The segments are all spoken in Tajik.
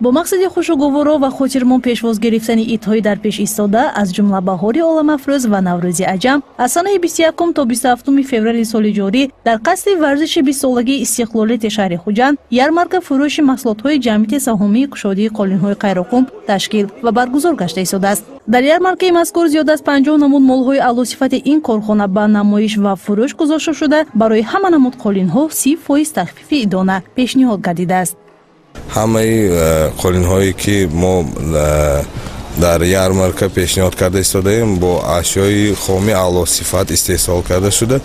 Бо мақсади хушугуворо ва хотирмон пешвоз гирифтани идҳои дар пеш истода, аз ҷумла баҳори оламафрӯз ва Наврӯзи аҷам, аз санаи 21 то 27 феврали соли ҷорӣ дар қасри варзиши 20-солагии истиқлолияти шаҳри Хуҷанд ярмарка фурӯши маҳсулотҳои ҷамъияти саҳомии кушодии қолинҳои Қайроқум ташкил ва баргузор гашта истодааст. Дар ярмаркаи мазкур зиёд аз 50 намуд молҳои аълосифати ин корхона ба намоиш ва фурӯш гузошта шуда, барои ҳама намуд қолинҳо 30% тахфифи идона пешниҳод гардидааст. Ҳамаи қолинҳое, ки мо дар ярмарка пешниҳод карда истодаем, бо ашёи хоми аълосифат истеҳсол карда шуда,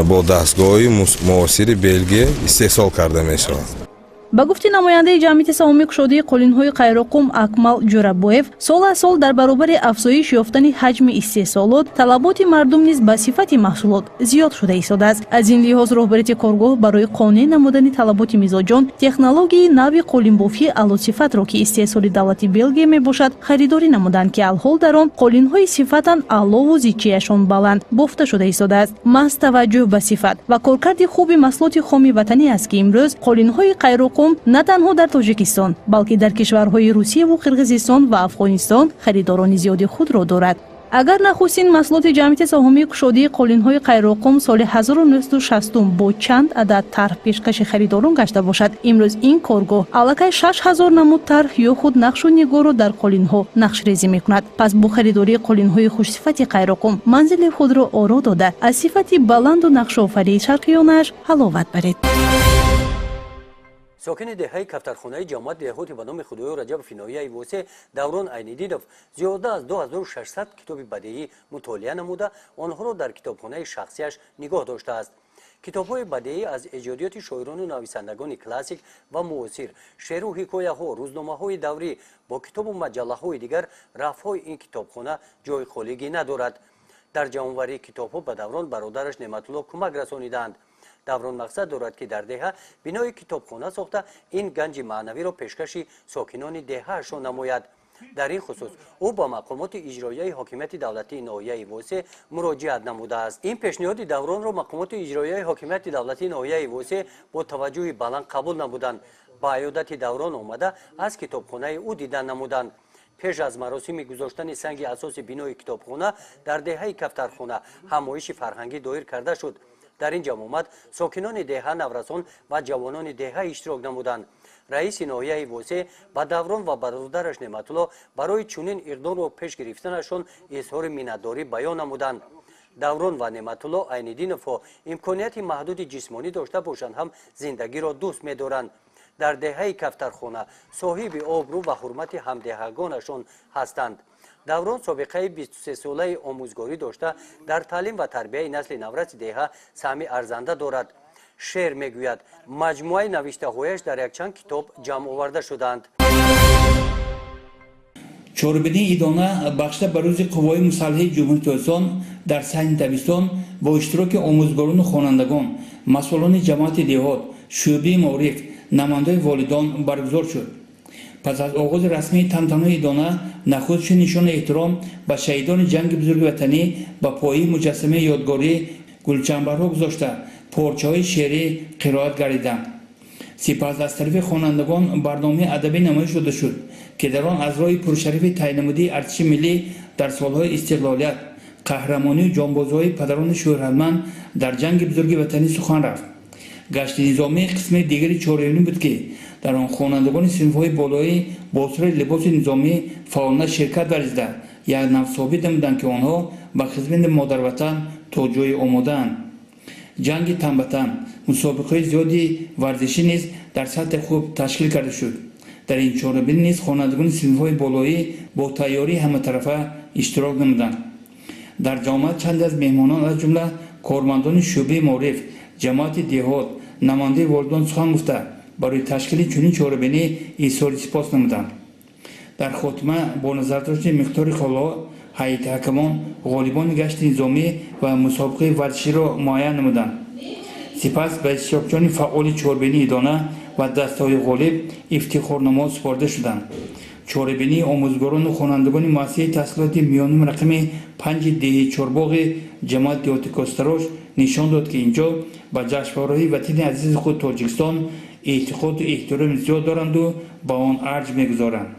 бо дастгоҳи муосири Белгия истеҳсол карда мешавад. Ба гуфти намояндаи ҷамъияти саҳомии кушодии қолинҳои Қайроқум Акмал Ҷӯрабоев, сол аз сол дар баробари афзоиш ёфтани ҳаҷми истеҳсолот, талаботи мардум низ ба сифати маҳсулот зиёд шуда истодааст. Аз ин лиҳоз роҳбарияти коргоҳ барои қонеъ намудани талаботи мизоҷон технологияи нави қолинбофии аълосифатро, ки истеҳсоли давлати Белгия мебошад, харидорӣ намуданд, ки алҳол дар он қолинҳои сифатан аълову зичияшон баланд бофта шуда истодааст. Маҳз таваҷҷӯҳ ба сифат ва коркарди хуби маҳсулоти хоми ватанӣ аст, ки имрӯз қолинҳои Қайроқум на танҳо дар Тоҷикистон, балки дар кишварҳои Русияву Қирғизистон ва Афғонистон харидорони зиёди худро дорад. Агар нахустин маҳсулоти ҷамъияти саҳомии кушодии қолинҳои Қайроқум соли 1960 бо чанд адад тарҳ пешкаши харидорон гашта бошад, имрӯз ин коргоҳ аллакай 6000 намуд тарҳ ё худ нақшу нигорро дар қолинҳо нақшрезӣ мекунад. Пас бо харидории қолинҳои хушсифати Қайроқум манзили худро оро дода, аз сифати баланду нақшофарии шарқиёнааш ҳаловат баред. Сокини деҳаи Кафтархонаи ҷамоати деҳоти ба номи Худоёр Раҷабови ноҳияи Восе Даврон Айниддинов зиёда аз 2600 китоби бадеӣ мутолиа намуда, онҳоро дар китобхонаи шахсияш нигоҳ доштааст. Китобҳои бадеӣ аз эҷодиёти шоирону нависандагони классик ва муосир, шеъру ҳикояҳо, рӯзномаҳои даврӣ бо китобу маҷаллаҳои дигар рафҳои ин китобхона ҷои холигӣ надорад. Дар ҷамъоварии китобҳо ба Даврон бародараш Неъматулло кӯмак расонидаанд. Даврон мақсад дорад, ки дар деҳа бинои китобхона сохта, ин ганҷи маънавиро пешкаши сокинони деҳаашон намояд. Дар ин хусус ӯ ба мақомоти иҷроияи ҳокимияти давлатии ноҳияи Восе муроҷиат намудааст. Ин пешниҳоди Давронро мақомоти иҷроияи ҳокимияти давлатии ноҳияи Восе бо таваҷҷӯҳи баланд қабул намуданд, ба аёдати Даврон омада, аз китобхонаи ӯ дидан намуданд. Пеш аз маросими гузоштани санги асоси бинои китобхона дар деҳаи Кафтархона ҳамоиши фарҳангӣ доир карда шуд. Дар ин ҷамъомад сокинони деҳа, наврасон ва ҷавонони деҳа иштирок намуданд. Раиси ноҳияи Восе ба Даврон ва бародараш Неъматулло барои чунин иқдомро пеш гирифтанашон изҳори миннатдорӣ баён намуданд. Даврон ва Неъматулло Айниддиновҳо имконияти маҳдуди ҷисмонӣ дошта бошанд ҳам, зиндагиро дӯст медоранд. Дар деҳаи Кафтархона соҳиби обрӯ ва ҳурмати ҳамдеҳагонашон ҳастанд. Даврон собиқаи 23-солаи омӯзгорӣ дошта, дар таълим ва тарбияи насли навраси деҳа саҳми арзанда дорад. Шеър мегӯяд, маҷмӯаи навиштаҳояш дар якчанд китоб ҷамъ оварда шудаанд. Чорабинии идона, бахшида ба Рӯзи қуввои мусаллаҳи Ҷумҳурии Тоҷикистон, дар саҳни Табистон бо иштироки омӯзгорону хонандагон, масъулони ҷамоати деҳот, шӯъбаи маориф, намояндаи волидон баргузор шуд. Пас аз оғози расмии тантанои идона нахуст чун нишони эҳтиром ба шаҳидони ҷанги бузурги ватанӣ ба поии муҷассамаи ёдгорӣ гулчанбарҳо гузошта, порчаҳои шеърӣ қироат гардиданд. Сипас аз тарафи хонандагон барномаи адабӣ намоиш дода шуд, ки дар он аз роҳи пуршарафи тайнамудии артиши миллӣ дар солҳои истиқлолият, қаҳрамонию ҷонбозиҳои падарони шӯҳратманд дар ҷанги бузурги ватанӣ сухан рафт. Гашти низомӣ қисми дигари чорабинӣ буд, ки дар он хонандагони синфҳои болоӣ бо сураи либоси низомӣ фаъолона ширкат варзида, як нав собит намуданд, ки онҳо ба хизмати модарватан то ҷое омодаанд. Ҷанги танбатан, мусобиқаҳои зиёди варзишӣ низ дар сатҳи хуб ташкил карда шуд. Дар ин чорабинӣ низ хонандагони синфҳои болоӣ бо тайёрии ҳаматарафа иштирок намуданд. Дар ҷамоат чанде аз меҳмонон, аз ҷумла кормандони шӯъбаи маориф, ҷамоати деҳот, намояндаи волидон сухан гуфта, барои ташкили чунин чорабинӣ изҳори сипос намуданд. Дар хотима бо назардошти миқдори холҳо ҳайати ҳакамон ғолибони гашти низомӣ ва мусобиқаи варзиширо муайян намуданд. Сипас ба иштирокчиёни фаъоли чорабинии идона ва дастаҳои ғолиб ифтихорномаҳо супорида шуданд. Чорабинии омӯзгорону хонандагони муассисаи таҳсилоти миёним рақами 5 деҳи Чорбоғи ҷамоати деҳоти Костарош нишон дод, ки инҷо ба ҷашнвораҳои ватани азизи худ Тоҷикистон Эътиқоду эҳтироми зиёд доранду ба он арҷ мегузоранд.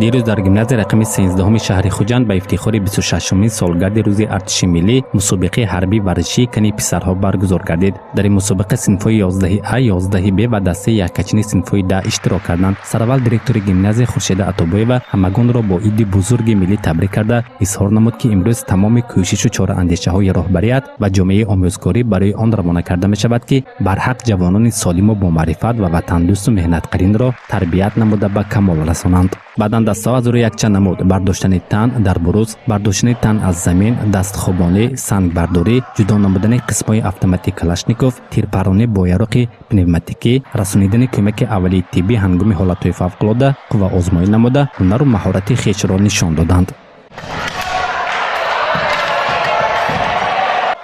Дирӯз дар гимназия рақами 13 шаҳри Хуҷанд ба ифтихори 26-умин солгарди рӯзи артиши миллӣ мусобиқаи ҳарбӣ варзишии кани писарҳо баргузор гардид. Дар ин мусобиқа синфҳои 11 А, 11 Б ва дастаи яккачини синфҳои 10 иштирок карданд. Сараввал директори гимназия Хуршеда Атобоева ҳамагонро бо иди бузурги миллӣ табрик карда изҳор намуд, ки имрӯз тамоми кӯшишу чораандешаҳои роҳбарият ва ҷомеаи омӯзгорӣ барои он равона карда мешавад, ки барҳақ ҷавонони солиму бомаърифат ва ватандӯсту меҳнатқаринро тарбият намуда ба камол расонанд. Баъдан дастаҳо аз рӯи якчанд намуд: бардоштани тан дар буруз, бардоштани тан аз замин, дастхобонӣ, сангбардорӣ, ҷудо намудани қисмҳои автоматии Калашников, тирпаронӣ бо яроқи пневматикӣ, расонидани кӯмаки аввалии тиббӣ ҳангоми ҳолатҳои фавқулода қувваозмоӣ намуда ҳунару маҳорати хешро нишон доданд.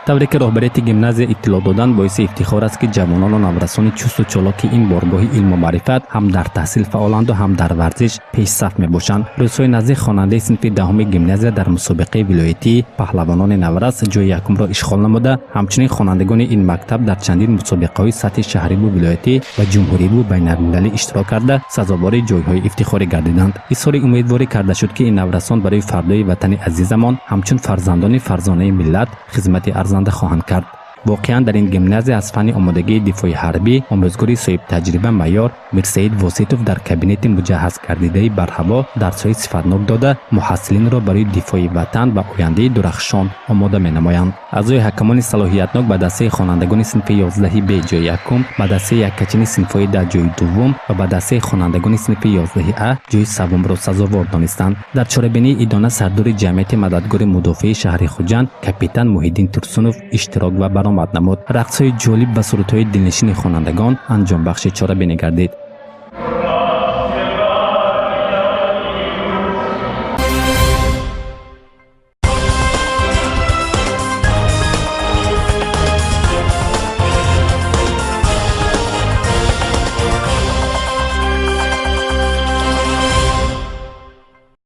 Тавре ки роҳбарияти гимназия иттилоъ доданд, боиси ифтихор аст, ки ҷавонону наврасони чусту чолоки ин боргоҳи илму маърифат ҳам дар таҳсил фаъоланду ҳам дар варзиш пешсаф мебошанд. Рӯзҳои наздик хонандаи синфи 10 гимназия дар мусобиқаи вилоятии паҳлавонони наврас ҷои якумро ишғол намуда, ҳамчунин хонандагони ин мактаб дар чандин мусобиқаҳои сатҳи шаҳриву вилоятӣ ва ҷумҳуриву байналмилалӣ иштирок карда сазовори ҷойҳои ифтихорӣ гардиданд. Изҳори умедворӣ карда шуд, ки ин наврасон барои фардои ватани азизамон ҳамчун фарзандони фарзонаи миллат хизмати арзанда хоҳанд кард. Воқеан дар ин гимназия аз фанни омодагии дифои ҳарбӣ омӯзгори соҳибтаҷриба майор Мирсаид Воситов дар кабинети муҷаҳҳаз гардидаи барҳаво дарсҳои сифатнок дода муҳассилинро барои дифои ватан ва ояндаи дурахшон омода менамоянд. Аъзои ҳакамони салоҳиятнок ба дастаи хонандагони синфи 11 Б ҷои якум, ба дастаи яккачини синфҳои 10 ҷои дуввум ва ба дастаи хонандагони синфи 11 А ҷои севумро сазовор донистанд. Дар чорабинии идона сардори ҷамъияти мададгори мудофиаи шаҳри Хуҷанд капитан Муҳиддин Турсунов иштирок ва баромад намуд. Рақсҳои ҷолиб ва сурудҳои дилнишини хонандагон анҷомбахши чорабинӣ гардид.